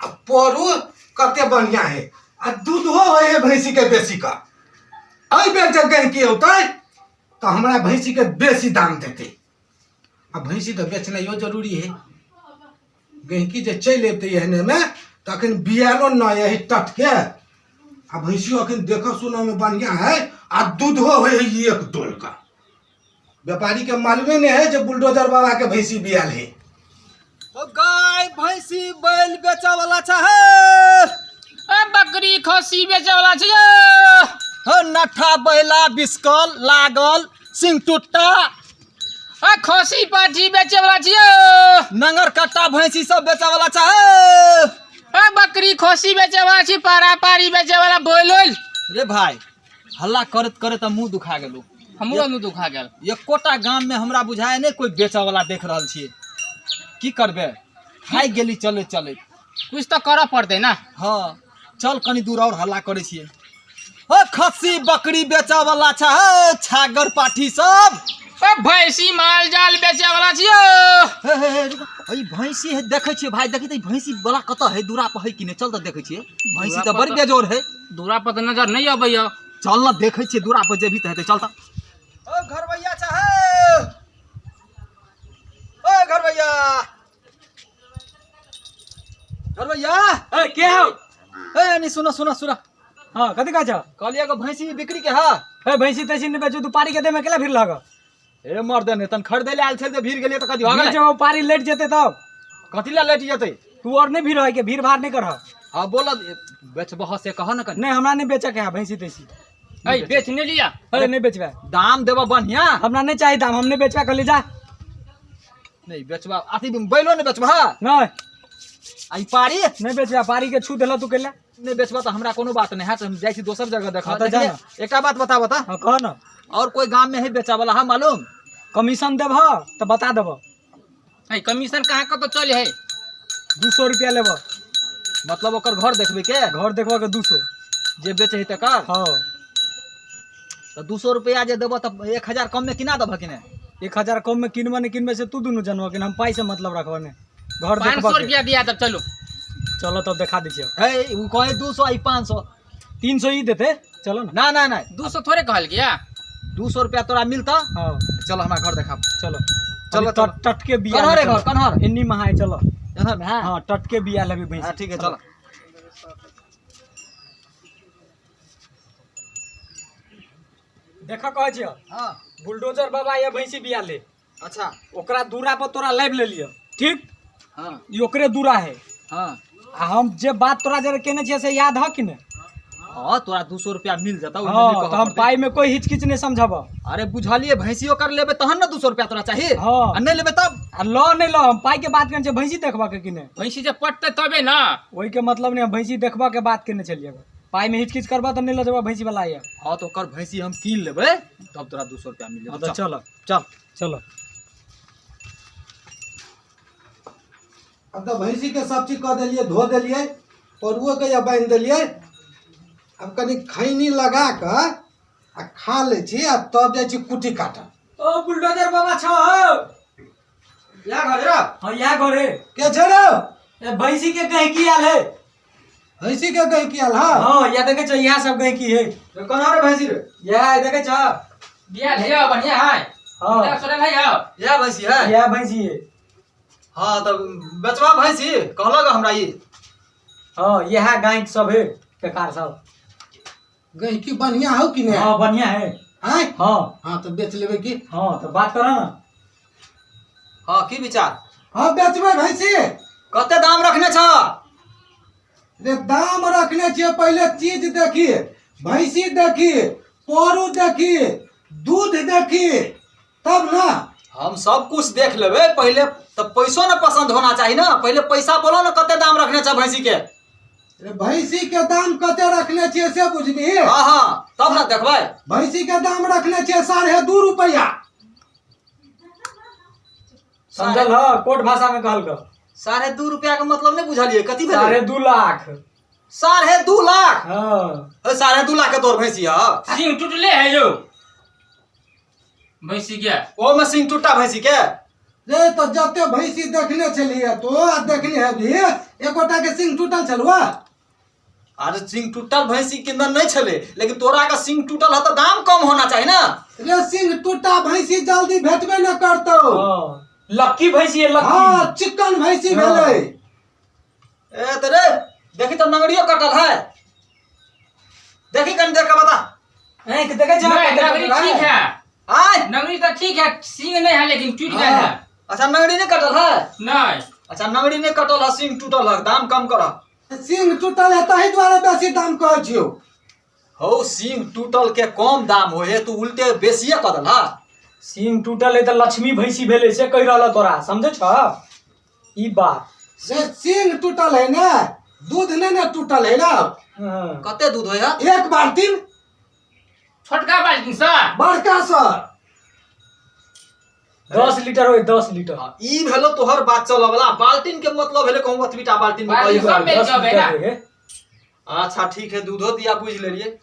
आ परू कते बढ़िया है आ दूधो होइ है भैंसी के बेसी का। एहि बेर जे गहिकी औतै तऽ हमरा भैंसी के बेसी दाम देतै। आ भैंसी तऽ बेचनाइयो जरूरी है। गहिकी जे चलि अयतै एहनेमे तऽ अखन बियालो नहि है टटके, आ भैंसियो अखन देखऽ सुनऽमे बढ़िया है आ दूधो होइ है एक डोल का। व्यापारी के मालूमे नहीं है जे बुलडोजर बाबा के भैंसी बियाल है। ओ गाय भैंसी बैल बेचऽ वाला छै हे। ए बकरी खस्सी बेचऽ वाला छै यौ। हो नट्ठा बैला बिस्कल लागल सिंह टुट्टा। ए खस्सी पाठी बेचे वाला छै यौ। नंगर कट्टा भैंसी सब बेचऽ वाला छै हे। ए बकरी खस्सी बेचे वाला छै, पारा पारी बेचे वाला बैल उल। रे भाई हल्ला करैत करैत मुँह दुखा गेलौ। हमरो मुँह दुखा गेल। एकोटा गाम में हमरा बुझाय नहीं कोई बेचऽ वाला देख रहल छियै। की करबे, थाकि गेली चलैत चलैत। कुछ तऽ करऽ पड़तै ना। हाँ चल कनी दूर और हल्ला करै छियै। ओ खस्सी बकरी बेचऽ वाला छै हे, छागर पाठी सब। ओ भैंसी माल जाल बेचे वाला छियै। हे, हे, हे, रुक। ई भैंसी है देखै छियै भाई, देखै तऽ ई भैंसी वाला कतऽ है, दूरा पर है कि नहि, चल तऽ देखै छियै। भैंसी तऽ बड़ी बेजोड़ है। दूरा पर तऽ नजर नहि अबैया। चल ना देखै छियै, दूरा पर जेबही तऽ हेतै, चल तऽ। ओ घरवैया छै हे। ओ घरवैया, घरवैया। ए के हौ? ए नहीं सुनो सुनो सुनो। हाँ कथी कहै छौ? कहलियै एगो भैंसी बिक्री के है। ए भैंसी तैसी नहि बेचू, तू पारी के देमे केला भीड़ लागल? ए मर्द ने तन खरीदे ले आयल छल जे भीड़ गेलियै तऽ कथी भऽ गेलै? भीड़ जब पारी लेट जेतै तब कथी ले लेट जेतै? तू और नहीं भीड़ है के भीड़ भाड़ नहीं करह। हाँ बोल, बेचबह से कह न कनी। नहीं हमरा नहीं बेचे के है भैंसी तैसी। ए बेच नहीं लिया। अरे नहीं बेचबे। दाम देबह बढ़िया। हमरा नहीं चाहिए दाम, हम नहीं बेचबे, कहली जा। नहीं बेचबा, अथी बैलो नहीं बेचबा? नहीं। आ ई पारी? नहीं बेचबा, पारी के छू देला तू केला। नहीं बेचबा तो हमरा कोनो बात नहीं है, तो हम जाइ छी दोसर जगह देखा। हाँ, तो जा ना। एकटा बात बताबऽ तऽ। हाँ, कह ना। और कोई गाम में है बेचा वाला है मालूम? कमीशन देबह तो बता देबह। ए कमीशन कहाँ कतौ चले है? 200 रुपया लेबह। मतलब ओकर घर देखबे के? घर देखबह के 200। जे बेचे है तकर? हाँ। तो 200 रुपया जे देबह तऽ 1000 कम में किना देबह कि नहि? 1000 कम में किनबह नहि किनबह से तू दुनू जानबह, कि हम पाई से मतलब रखबह नहि। घर पाँच देखबह सौ के। रुपया दिया तब चलू। चलो तब देखा दै छियौ। हे, उ कहे 200 ई 500। 300 ई देते, चलो ना। ना, ना, ना। 200 थोड़े कहल गया। 200 रुपया तोरा मिलता? हाँ। चलो हमरा घर देखाब। चलो। चलो, अभी चलो। टटके बिया कन्हर है ले घर, चलो। कन्हर। एन्नी महा है, चलो। एन्हर में है? हाँ, टटके बिया लेबी भैंसी। हाँ, ठीक है, चलो। देखा कहै छियौ। हाँ। बुलडोजर बाबा ये भैंसी बिया ले। अच्छा। ओकरा दूरा पर तोरा लाबि लेलियौ, ठीक? हाँ। ई ओकरे दूरा है। हाँ। आ हम जे बात तोरा जरे केने छियै से याद ह कि नहि? हाँ, तोरा 200 रुपया मिल जतौ, ओहिमे हाँ, नहि कहऽ तऽ हम पड़तै। पाई में कोई हिचकिच नहीं समझब। अरे बुझलिए, भैंसी ओकर लेबे तहन ने 200 रुपया तोरा चाहिए। हाँ। आ नहीं लेबे तब? आ ल नहीं ल, हम पाई के बात करने छियै, भैंसी देखबा के कि नहि? भैंसी जे पटतै तबे ना। ओहि के मतलब नहीं, हम भैंसी देखबा के बात केने छलियै। पाई में हिचकिच करबा तऽ नहीं ल जेबा भैंसी वाला ये। हाँ, तो ओकर भैंसी हम कीन लेबे तब तोरा 200 रुपया मिल हाँ, जेतौ। तऽ चल। चल। चलो। अब तऽ भैंसी के सब चीज कऽ देलियै, धो देलियै, परुओ के या बान्हि देलियै। अब कनी खैनी लगा कऽ आ खा लै छी आ तब जाइ छी कुट्टी काटऽ। ओ बुलडोजर बाबा छौ हौ। इएह घर रे? हाँ, इएह घर है। के छै रे? ए भैंसी के गहिकी आयल है। भैंसी के गहिकी आयल है? हाँ, इएह देखै छौ, इएह सब गहिकी है। रे, कोना रे भैंसी रे? इएह देखै छौ। बियाल है, बढ़िया है। हाँ। इएह सोरल है यौ। इएह भैंसी है? इएह भैंसी है। हाँ, तब बेचबा भैंसी कहलक हमरा ई। हाँ, इएह गाय सब है, बेकार सब। गहिकी बढ़िया हौ कि नहि? हाँ, बढ़िया है। आँय? हाँ। हाँ, तऽ बेच लेबै की? हाँ, तऽ बात करऽ ना। हाँ, की विचार? हाँ, बेचबै भैंसी। कते दाम रखने छ? रे दाम रखने छियै, पहिले चीज देखी, भैंसी देखी, परू देखी, दूध देखी, तब ना। हम सब कुछ देख लेबै, पहिले तऽ पैसो ने पसंद होना चाही ना। पहिले पैसा बोलो ना, कते दाम रखने छ भैंसी के? रे भैंसी के दाम कते रखने छियै से बुझबही? हाँ, हाँ, तब ना देखबै। भैंसी के दाम रखने छियै 2.5 रुपया। समझल ह, कोट भाषा में कहल गो। 2.5 रुपया के मतलब नहीं बुझलिए, कथी भेलै? 2.5 लाख। 2.5 लाख? हाँ। ए, 2.5 लाख के तोर भैंसी ह। सिंह टूटले है यो भैंसी के। ओ में सिंह टूटा भैंसी के? रे तो जते भैंसी देखने छलिए तो आ देखने हेबी, एकोटा के सिंग टूटल छलुआ? अरे सिंग टूटल भैंसी के अंदर नहीं छले, लेकिन तोरा का सिंग टूटल है तो दाम कम होना चाहिए ना। रे सिंग टूटा भैंसी जल्दी भेटबे न करतौ। हाँ, लक्की भैंसी है, लक्की। हाँ, चिकन भैंसी हाँ। भेलै। ए तो रे देखी तो नंगड़ियो कटल है, देखी कनी देख के बता। आँखि देखै छै? नहीं, नगरी ठीक है। आय नगरी तो ठीक है, सींग नहीं है लेकिन टूट गया है। अच्छा नंगड़ी नहीं कटल है? नहीं। अच्छा नंगड़ी नहीं कटल है, सिंग टूटल है, दाम कम कर। सिंग टूटल है ताहि दुआरे बेसी दाम कहै छियौ। हौ सिंग टूटल के कम दाम होय है, तू उल्टे बेसिए कऽ देलह। सींग टूटल है तऽ लक्ष्मी भैंसी भेलै से कहि रहल तोरा, समझै छ ई बात? से सिंग टूटल है ना, दूध नहीं ना टूटल है ना। हाँ। कते दूध होय है? एक बाल्टीन। छोटका बाल्टीन सर? बड़का सर। 10 लीटर होय, 10 लीटर। हाँ, ई भेलो तोहर बात चलऽ वाला, बाल्टीन के मतलब भेलै कहूँ ओतबीटा बाल्टीन में बाल्टीन कहियो। सब मिल 10 जाबे लीटर ना। होय है। अच्छा ठीक है, दूधो दिया बुझि लेलिए।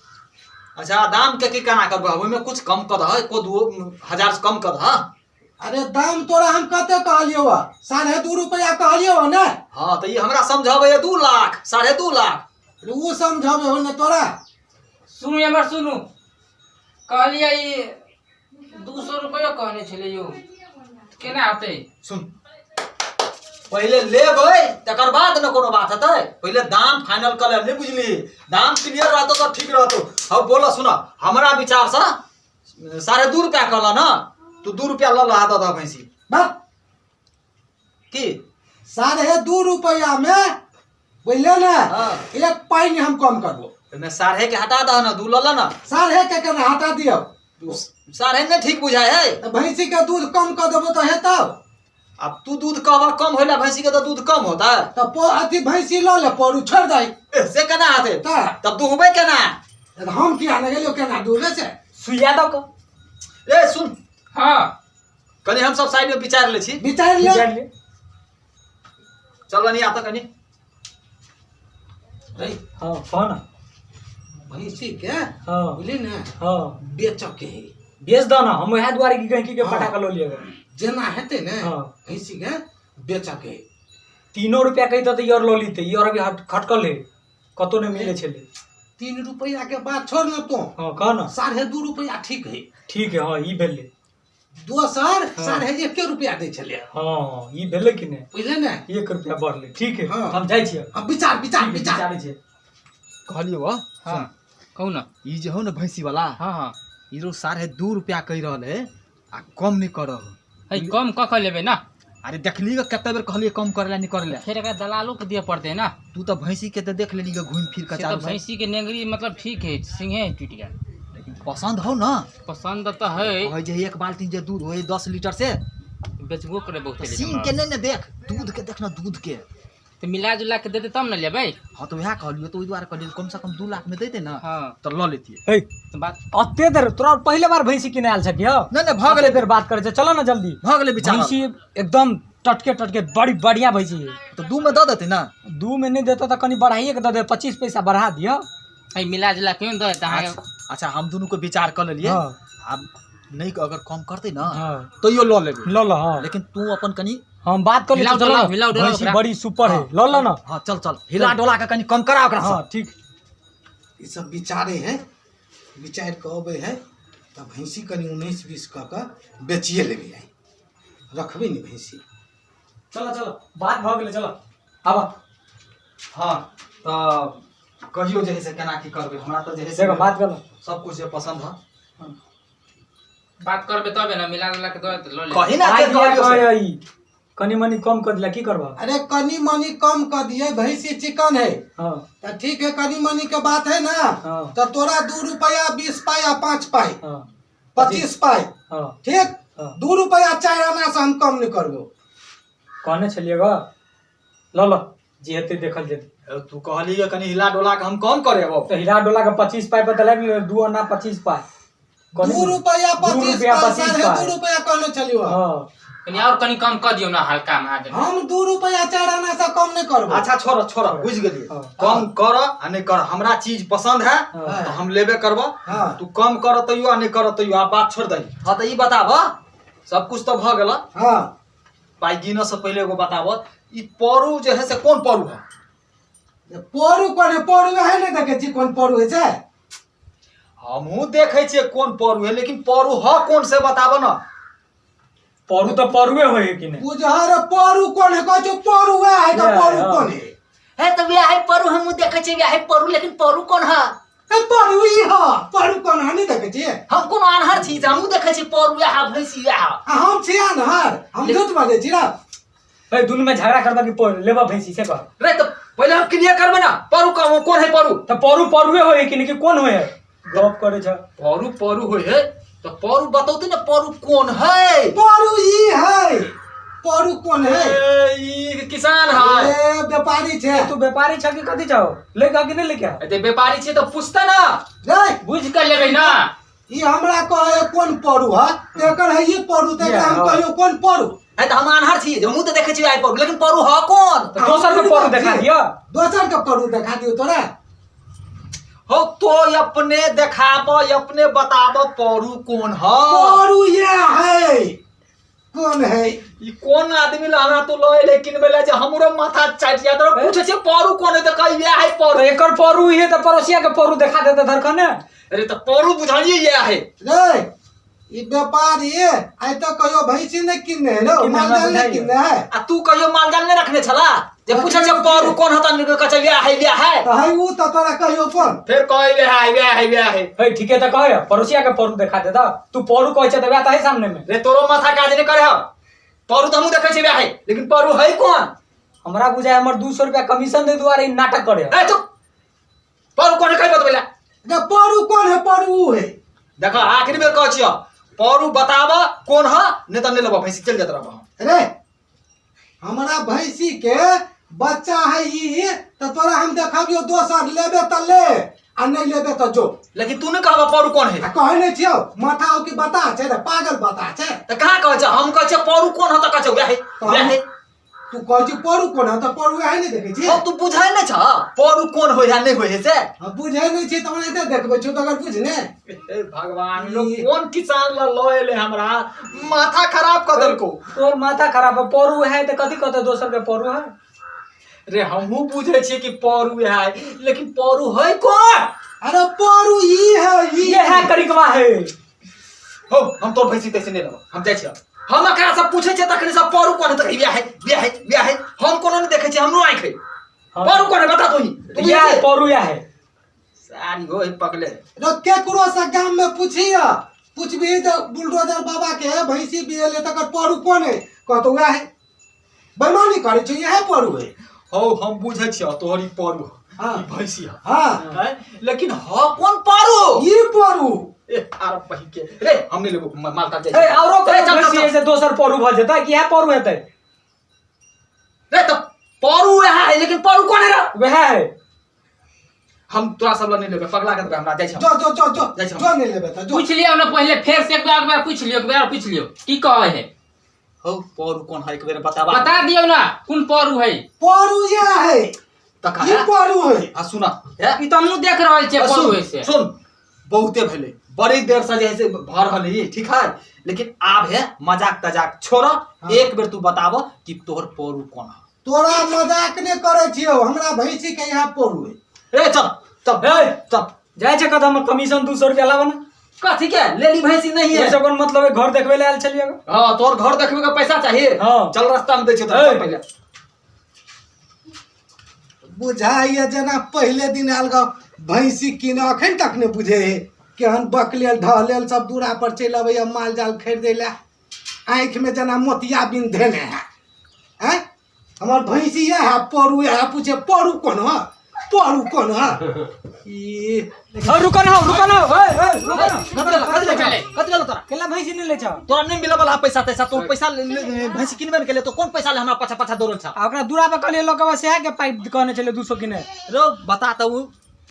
अच्छा दाम के की केना करबह, ओहिमे कुछ कम कऽ दह, एको 2 हजार से कम कऽ दह। अरे दाम तोरा हम कते कहलियौ हँ? 2.5 रुपया कहलियौ हँ ने। हाँ तऽ ई हमरा समझाबै 2 लाख, 2.5 लाख। अरे उ समझाबै हो ने तोरा। सुनू हमर सुनू, कहलियै ई 200 रुपयो कहने छलै यौ, केना हेतै? सुन, पहिले लेबै तकर बाद ने कोनो बात हेतै, पहिले दाम फाइनल कऽ लेब, नहि बुझली? दाम क्लियर रहतौ तऽ ठीक रहतौ। हौ बोल सुन, हमरा विचारसँ 2.5 रुपया कहल ने, तू 2 रुपया लऽ लह, दऽ दह भैंसी। बस की 2.5 रुपया में बुझले ने? हाँ। एक पाई नहीं हम कम करबो। ओहिमे साढ़े के हटा दह ने, 2 लऽ लऽ ने। साढ़े के केना हटा दियौ? साढ़े नहि ठीक बुझाइ है। तऽ भैंसी के दूध कम कऽ देबो तऽ हेतौ? अब तू दूध कहबह कम होइला भैंसी के तऽ दूध कम होतै। तऽ अथी भैंसी लऽ ले, परू छोड़ि दही। ए, से केना हेतै? तऽ तब दुहबै केना? तऽ हम किया नहि गेलियौ, केना दुहबै से? सुइया दऽ कऽ। ए सुन। हाँ। कनि हम सब साइड में विचार लै छी। विचारि ले। विचारि ले। चल नहीं आता कनि। रे। हाँ कह ना। भैंसी के हाँ। बुझली ने? हाँ। बेचऽ के है। बेच दह ना, हम वएह दुआरे की गहिंकी के हाँ। पटा कऽ लऽ लिअ। जेना हेतै ने। हाँ। भैंसी के बेचऽ के है। 3 रुपया कहितऽ तऽ ई आओर लऽ लीतै, ई आओर अभी खटकल है, कतौ नहि मिलै छलै। 3 रुपया के बात छोड़ न तू। हाँ कह ना। 2.5 रुपया ठीक है। ठीक है, हाँ ई भेलै। दोसर हाँ। 1.5 रुपया दै छलै। हाँ ई भेलै कि नहि? बुझले ने? 1 रुपया बढ़लै, ठीक है। हाँ। हम जाइ छियै। हाँ, विचार विचार विचार। विचारै छियै। कहलियौ हँ। हाँ कहू ना। ई जे हौ ने भैंसी वाला। हाँ हाँ। ई रो 2.5 रुपया कहि रहल है आ कम नहीं करऽ हो। है कम कऽ कऽ लेबै ना। अरे देखली ग कते बेर कहलियै कम करे ला, नहीं करे ला। फेर एकरा दलालो के दिअ पड़तै ना। तू तऽ भैंसी के तऽ देख लेली ग घूमि फिर के से तऽ चारू साइड। भैंसी के नेंगरी मतलब ठीक है, सिंहे टूटि गेल। लेकिन पसंद हौ ना? पसंद तऽ है। कहै जे एक बाल्टी जे दूध होय 10 लीटर से बेचबो करे बहुत। तऽ सिंह के नहि ने देख, दूध के देख ना, दूध के। तऽ मिला जुला के देतै तब ने लेबै। हाँ तऽ वएह कहलियौ, तऽ ओहि दुआरे कहलियौ कम से कम 2 लाख में देतै ना। हाँ। तऽ लऽ लेतियै। है तऽ बात अते देर तोरा पहिले बार भैंसी किने आयल छ कि हौ? नहि नहि भऽ गेलै। अते देर बात करै छै, चल ना जल्दी। भऽ गेलै विचार। भैंसी एकदम टटके टटके बड़ी बढ़िया भैंसी है। तऽ 2 में दऽ देतै ना? 2 में नहीं देता तऽ कनि बढ़ाइए के दऽ दे, 25 पैसा बढ़ा दिअ। है मिला जुला के दऽ देतै अहाँके। अच्छा हम दुनू के विचार कऽ लेलियै। हाँ। आब नहीं अगर कम करतै ना हाँ। तैयो लऽ लेबै। लऽ लऽ, हाँ। लेकिन तू अपन कनि हम बात कर हिलाउ चलो डोलाउ, ना। हिलाउ डोलाउ भैंसी ओकरा। बड़ी सुपर है, लऽ लऽ ना। हाँ चल चल, हिला डोला के कनि कम करा ओकरा। हाँ ठीक। ई सब विचारे है, विचारि कऽ अबै है तऽ भैंसी कनि 19-20 कऽ कऽ बेचिए लेबै, आइ रखबै ने भैंसी। चलो चलो, बात भऽ गेलै, चलो आब। हाँ तऽ कहियौ जे है से केना की करबै, हमरा तऽ जे है से देखो बात कर। सब कुछ जे पसंद है। बात करबै तबे ने, मिला जुला के दऽ देतै लऽ लेबै। कही ना के कहलियौ से। ई कनि मनि कम कर दिला की करबा? अरे कनि मनि कम कऽ दियै, भैंसी चिकन है। हाँ। तऽ ठीक है, कनि मनि के बात है ना। हाँ। तऽ तोरा 2 रुपया 20 पाई आ 5 पाई। हाँ। 25 पाई। हाँ। ठीक। हाँ। 2 रुपया 4 आना से हम कम नहीं करबो। कहने छलियै ग, लऽ लऽ, जे हेतै देखल जेतै। तू कहली ग कनि हिला डोला के हम कम करेबो। तऽ हिला डोला के 25 पाई पर तऽ लागि गेलै, 2 आना 25 पाई। 2 रुपया 25 रुपया पाई, 25 2.5 पाई। रुपया कहने छलियौ। हाँ। कनि और कनि कम कऽ दियौ ना हल्का महाजन। हम 2 रुपया 4 आना से कम नहीं करबो। अच्छा छोड़ छोड़, बुझि गेलियै। हाँ। कम कर आ नहीं कर, हमरा चीज पसंद है हाँ। तऽ हम लेबे करबो। हाँ। तू कम कर तैयो आ नहीं कर तैयो, आ बात छोड़ दही। हाँ तऽ ई बताब, सब कुछ तऽ भऽ गेल। हाँ। पाइ गिनऽ से पहिले एगो बताबऽ, ई परू जे है से कोन परू है? परू कोन है? परू है ने देखै छी कोन परू है छै। हमहूँ देखै छियै कोन परू है, लेकिन परू ह कोन से बताबऽ न। परू तऽ परुए होइ है कि नहि? बुझहर परू कोन है? कहै छौ परू वएह है तऽ वएह परू है, कोन है? है तऽ वएह है परू, हमहूँ देखै छियै वएह है परू, लेकिन परू कोन है? ए परू ई ह, परू कोन है नहि देखै छियै? हम कोनो आन्हर छी जे हमहूँ देखै छी परू वएह है, भैंसी वएह है। आ हम छी आन्हर, हम झूठ बाजै छी रा? ए दुनू में झगड़ा करबा कि परू लेबा भैंसी से कह। रे तऽ पहिले हम क्लियर करबै ना, परू कोन कोन है परू? तऽ परू परुए होइ है कि नहि कि कोन होइ है? गप करै छ। परू परू होइ है तऽ परू बतौते ने परू कोन है। परू ई है, परू कोन है? ए, ई किसान है। ए व्यापारी छै। तू व्यापारी छ कि कथी छौ? ले के कि नहि ले के? एते व्यापारी छै तऽ पूछते ना। रे बुझ कऽ लेबै ना। ई हमरा कहे कोन परू है, तऽ एकर है ई परू, तऽ एकरा हम हाँ। कहियो कोन परू? है तऽ हम आन्हर छी, हमहूँ तऽ देखै छी आइ परू, लेकिन परू है कोन? तऽ दोसर के परू देखा दिअ। दोसर के परू देखा दियौ तोरा। हो तो अपने देखाब, अपने बताब परू कोन है। परू ये है, कोन है? ई कोन आदमी ला हमरा तू लऽ एले किनबै ला जे हमरो माथा चाटि जात रह। पूछै छियै परू कोन है तऽ कहि इएह है परू। तऽ एकर परू इहे तऽ पड़ोसिया के परू देखा देते धरखने। अरे तऽ परू बुझलियै इएह है। रे ई व्यापारी आइ तक कहियो भैंसी नहि किनने है रौ, किनने मालजाल हमरा नहि बुझाइए। किनने है। आ तू कहियो मालजाल नहि रखने छला जे पूछै छियै परू कोन है तऽ कहै छै इएह है इएह है। तऽ है उ तऽ तोरा कहियो कोन? फेर कहै है इएह है इएह है। हे ठीके तऽ कहै, पड़ोसिया के परू देखा देता। तू परू कहै छै तऽ वएह तऽ है सामने में। रे तोरो माथा काज नहि करे हौ। परू तऽ हमहूँ देखै छियै वएह है, लेकिन परू है कोन? हमरा बुझाय हमर 200 रुपया कमीशन दे दुआरे ई नाटक करे। ए चुप, परू कोन है कहि बतबै ला। रे परू कोन है? परू उ है। देख आखिरी बेर कहै छियौ, परू बताब कोन है, नहि तऽ नहि लेबऽ भैंसी, चलि जाइत रहब हम। रे हमरा भैंसी के बच्चा है ई, तऽ तोरा हम देखबियौ दोसर, लेबे तऽ ले आ नहि लेबे तऽ जो। लेकिन तू नहि कहबऽ परू कोन है। आ कहै नहि छियौ माथा हो कि बता छै रे, पागल बता छै। तऽ कहाँ कहै छै? हम कहै छियै परू कोन है तऽ कहै छै वएह है, वएह है। तू कहै छी परू कोन है तऽ परू वएह नहि देखै छी। हौ तू बुझै नहि छ परू कोन होइ है नहि होइ है से? हम बुझै नहि छी तऽ ओनाहिते देखबै छियौ, तऽ अगर बुझने। हे भगवान, लोग कोन किसान ला लऽ एले, हमरा माथा खराब कऽ देलको। तोर माथा खराब है, परू है तऽ कथी कहते दोसर के परू है? रे हमहूँ बुझै छियै कि परू है, लेकिन परू है कोन? अरे परू ई है, ई ये है करिकवा है। हो हम तोर भैंसी तैसे नहि लेबो, हम जाइ छियै। हम एकरा सब पूछै छियै तखने सब परू कोन है तऽ बियाह है बियाह है बियाह है। हम कोनो नहि देखै छियै, हमरो आँखि है। हाँ। परू कोन है बता तू ही। तू या बुझै छियै? परू या है। सारी हो पगले। रे केकरो से गाम में पूछिया, पूछबही तऽ बुलडोजर बाबा के भैंसी बिहेले तकर परू कोन है, कहतो वएह है। बेईमानी करै छै, इएह परू है। हौ हम बुझै छियौ तोहर ई परू है, हाँ। ई भैंसी है। हाँ। हैं? लेकिन ह कोन परू? ई परू। ए आर बही के रे हम नहि लेबो माल ताल जाइ ए छी। औरो ए, कोनो चल, चल, भैंसी चल। है से दोसर परू भऽ जेतै कि इएह परू हेतै? रे तऽ परू वएह है, लेकिन परू कोन है रे? वएह है। हम तोरा सब लग नहि लेबै, पगला के देबै हमरा, जाइ छी हम। जो जो जो जो जाइ छी हम। जो नहि लेबै तऽ जो। पूछ लियौ ने पहिले फेर से एक बार, एक बार पूछ लियौ, एक बार पूछ लियौ की कहै है। हौ परू कोन है एक बेर बताबा। बता दियौ ना कोन परू है। परू यह है। तखन ई परू है। हाँ सुना, हे? ई तऽ हमहूँ देख रहल छियै सुन, परू है से। सुन, बहुते भेलै, बड़ी देर से जे है से भऽ रहल है, ठीक है, लेकिन आब है मजाक तजाक छोड़, हाँ। एक बेर तू बताब कि तोहर परू कोन है। तोरा मजाक नहि करै छियौ, हमरा भैंसी के यहाँ परू है। ए चल चल ए, चल। जाइ छै कतऽ, हमर कमीशन 200 रुपया लाबऽ ने। कथी के लेली भैंसी नहीं है। ओहिसँ कोन मतलब है, घर देखबै लए आयल छलियै। हाँ तोहर घर देखबै के पैसा चाहिए। हाँ। चल रास्ता में दै छियौ तोरा, ए। चल पहिले। बुझाइए जेना पहिले दिन आयल ग भैंसी किन, अखन तक नहि बुझे हे केहन बकलेल ढहलेल सब दूरा पर चलि अबैया माल जाल खरीदै लए, आँखिमे जेना मोतिया बिन धेने है। आँय हमर भैंसी इएह है, परू इएह है, पूछे परू कोन है, परू कोन है। ई रुको ना, रुको ना, ओए, ओए, रुको ना। कथी गेलो, कथी गेलो, कथी गेलो तोरा? केला भैंसी नहि लै छौ? तोरा नहीं मिले वाला पैसा तैसा, तू पैसा भैंसी किनबे ने केले, तो कोन पैसा ले हमरा पाछा पाछा दौड़ल छा? आ ओकरा दूरा पर कहलियै लऽ के सएह के पाइ कहने छलै 200 किने। रो बता त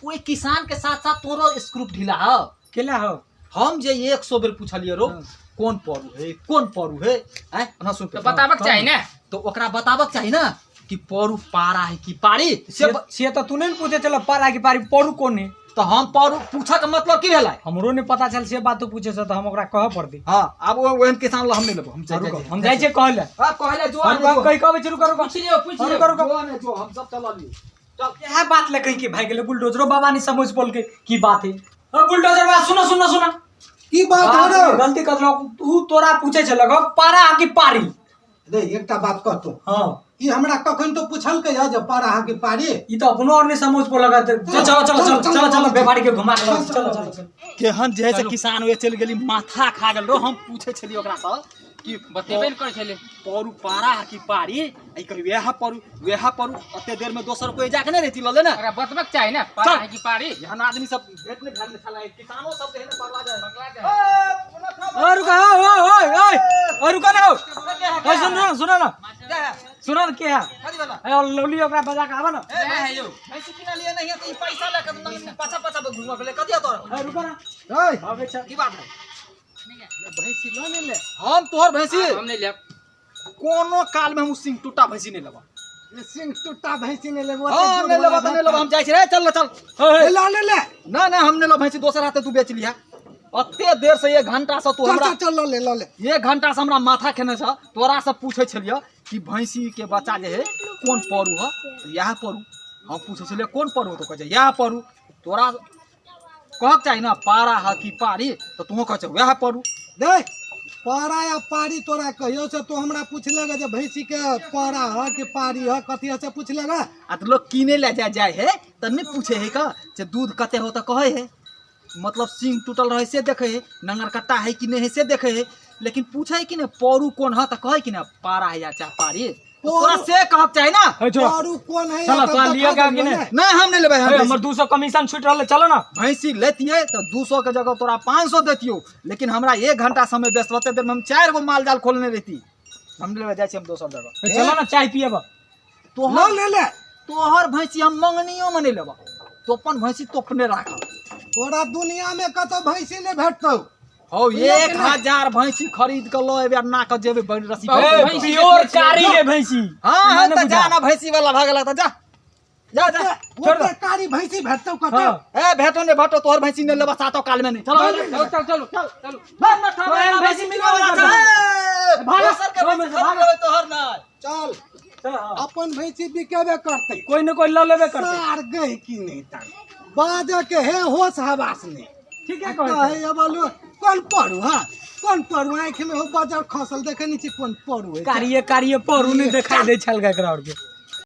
ओइ किसान के साथ साथ तोरो स्क्रू ढीला हौ। केला हौ? हम जे 100 बेर पूछलियै रो कोन परू है, कोन परू है, आँय ओना सुन तऽ बताबक चाही ने। तो ओकरा बताबक चाही ना कि परू पारा है कि पारी। से तऽ तू नहि ने पूछे छल पारा कि पारी, परू कोन है? तऽ हम परू पूछऽ के मतलब की भेलै? हमरो नहीं पता चल से बात तू पूछे से, तो हम ओकरा कहऽ पड़तै। हाँ, आब ओ ओहन किसान ला हम नहीं लेबो, हम रुको, हम जाइ छियै कहै लए। हाँ, कहै लए जो, हम जो। कहि कहबै छी, रुको रुको। पूछि लियौ, पूछि लियौ। रुको रुको। जो ने जो, हम सब चललियै। चल। इएह बात लए कहीं के भागि गेलै बुलडोजरो बाबा, नहीं समझ पौलकै की बात है। ओ बुलडोजर बाबा, सुनो सुनो सुनो। की बात है रे? गलती कर देलक। तू तोरा पूछे छलक पारा कि पारी। रे, एकटा बात कहतो। हाँ। ई हमरा कखन तो पूछलकै है जे पारा अहाँ के पारी। ई तो अपनो और नहीं समझ पौलक। चलो चलो चलो चलो चलो चलो, व्यापारी के घुमा के लाउ। चलो चलो चलो। केहन जे है से किसान ओए चलि गेली, माथा खा गेल रो। हम पूछे छलियै ओकरा से कि बतेबे ने करै छलै। परू पारा है कि पारी, ई कही वएह परू वएह परू। ओते देर में दोसर कोई जाके नहीं रहती लले ना। ओकरा बतबक चाही ने, पारा है कि पारी। एहन आदमी सब भेट नहीं भेल छलै, किसानो सब एहन पगला जाए। पगला जाए। ओ रुका, ओ ओ ओ ओ ओ रुका ना। ओ सुन ना, सुनो ना, सुनो ना, के है ए और लौली, ओकरा बजा के आवा ना। ए है यौ। भैंसी किना लिए नहीं है तो ई पैसा लेके पाछा पाछा घुमा गेलै कदिया तोरा। ए रुका ना। ओए, आबै छ। की बात है? भैंसी लऽ ने ले। हम तोहर भैंसी हम नहीं लेब। कोनो काल में हम सिंह टूटा भैंसी नहीं लेबा। ई सिंह टूटा भैंसी नहि लेबो। हाँ, नहीं लेबा तऽ नहीं लेबा, हम जाइ छी रे। चल चल। ए लऽ ले ले। ना ना, हम नहीं लेब भैंसी, दोसर हाथे तू बेच लिहा। अते देर से एक घंटा से तू चल। हमरा चल चल, लऽ ले लऽ ले। एक घंटा से हमरा माथा खेने छ। तोरा से पूछे छलियै कि भैंसी के बच्चा जे है कोन परू है, इएह परू। हम पूछे छलियै कोन परू, तो कहै छै इएह परू। तोरा कहक चाही ना पारा है कि पारी, तऽ तूहो कहै छै वएह परू। देख, पारा या पारी तोरा कहियो से तू हमरा पूछलेगा जे भैंसी के पारा है कि पारी है, कथी है से पूछलेगा। आ तऽ लोग कीने लए जाय जाय है तऽ नहि पूछे है का जे दूध कते हो, तऽ कहै है मतलब सींग टूटल रहे से देखे है, नंगर कट्टा है कि नहीं है से देखे है, लेकिन पूछे है कि नहीं परू कोन है, तऽ कहै कि नहीं पारा है या चाहे पारी। तऽ तोरा से कहक चाही ना। ए छोड़। पारू कोन है? चलो, तोरा लिअ के कि नहि? नहीं, हम नहीं लेबै। ए, हम हमर 200 कमीशन छूट रहलै, चलो ना। भैंसी लेतियै तऽ 200 के जगह तोरा 500 देतियौ, लेकिन हमरा एक घंटा समय व्यस्त होते देर में हम 4 गो माल जाल खोलने रहती। हम लेबै जाइ छी हम दोसर जगह। ए, चलो ना, चाय पियब। तोहर लऽ ले ले। तोहर भैंसी हम मंगनियो में नहीं लेबा, तो अपन भैंसी तो अपने राख। तोरा दुनिया में कतौ भैंसी नहि भेटतौ। हौ, 1000 भैंसी खरीद के लऽ एबै आ नाक जेबै बड़ी रस्सी। बहुत ए, भैंसी प्योर देखने छियै। कारी है भैंसी। हाँ हाँ, नहि तऽ बुझा। जा ना, भैंसी वाला भऽ गेल तऽ जा जा जा। छोड़ दो। ओते कारी भैंसी भेटतौ कतौ? हाँ। ए, भेटो ने भेटो, तोहर भैंसी नहि लेबा सातो काल में नहीं। चलो। चलू चलू चलू चलू। तोहर भैंसी मिलबे नहि करतौ। भाग, दोसर के भाग, भैंसी भाग। खरीद लेबै, तोहर नहि। चल। चल, हाँ। अपन भैंसी बिकेबे करतै। कोई न कोई लऽ लेबे करतै। सार गई की नहीं तन बाजऽ के हे होश हवास नहीं। ठीक है, कहै कहै अबलो कोन पढ़ू, हाँ कोन पढ़ू, आँखि में हो बजर खसल, देखे नहीं छी कोन पढ़ू है। कारिये कारिये परू नहीं देखाई दै छल एकरा और के।